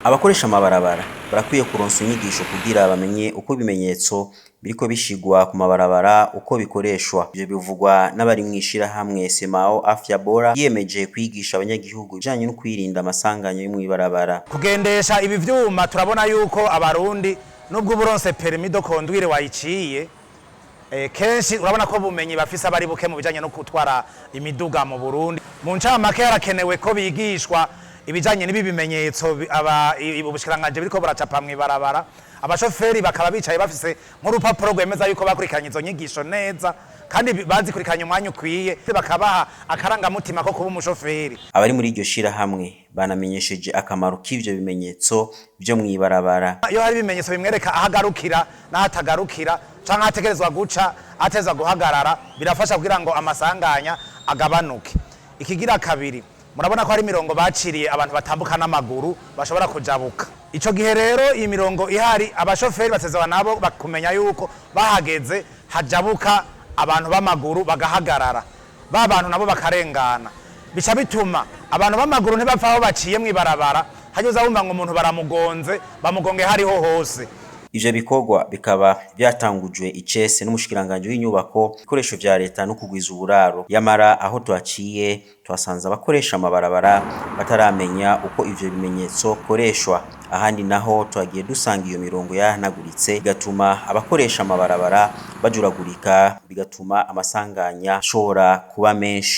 Abakoresha amabarabara barakwiye kuronsa inyigisho kugira bamenye uko ibimenyetso biriko bishigwa ku mabarabara uko bikoreshwa. Ivyo bivugwa n'abari mw'ishirahamwe Semao Afya Bora yiyemeje kwigisha abanyagihugu ibijanye no kwirinda amasanganya yo mw'ibarabara. Kugendesha ibi vyuma, turabona yuko Abarundi, nubwo uburonse permis de conduire wayiciye, kenshi urabona ko bumenyi bafise abari buke mu bijanye no gutwara imiduga mu Burundi. Mu ncamake, harakenewe ko bigishwa ibijanye n'ibi bimenyetso ubushikiranganji biriko buracapa mw'ibarabara, abashoferi bakaba bicaye bafise nk'urupapuro rwemeza yuko bakurikiranye izo nyigisho neza kandi bazikurikiranye umwanya ukwiye, bakabaha akarangamutima ko kuba umushoferi. Abari muri iryo shirahamwe banamenyesheje akamaro k'ivyo bimenyetso vyo mw'ibarabara. Iyo hari ibimenyetso bimwereka aho agarukira n'aho atagarukira canke aho ategerezwa guca, ategerezwa guhagarara, birafasha kugira ngo amasanganya agabanuke. Ikigira kabiri, murabona ko hari imirongo baciriye abantu batambuka n'amaguru bashobora kujabuka. Ico gihe rero iyi mirongo ihari, abashoferi batezwa nabo bakumenya yuko bahageze hajabuka abantu b'amaguru bagahagarara, ba bantu nabo bakarengana. Bica bituma abantu b'amaguru ntibapfa aho baciye mw'ibarabara, hajya uza wumva ngo umuntu baramugonze, bamugonge hariho hose. Ivyo bikorwa bikaba vyatangujwe icese n'umushikiranganji w'inyubako, ibikoresho vya leta no kugwiza uburaro. Yamara aho twaciye twasanze abakoresha amabarabara bataramenya uko ivyo bimenyetso bikoreshwa. Ahandi naho twagiye dusanga iyo mirongo yahanaguritse, bigatuma abakoresha amabarabara bajuragurika, bigatuma amasanganya ashobora kuba menshi.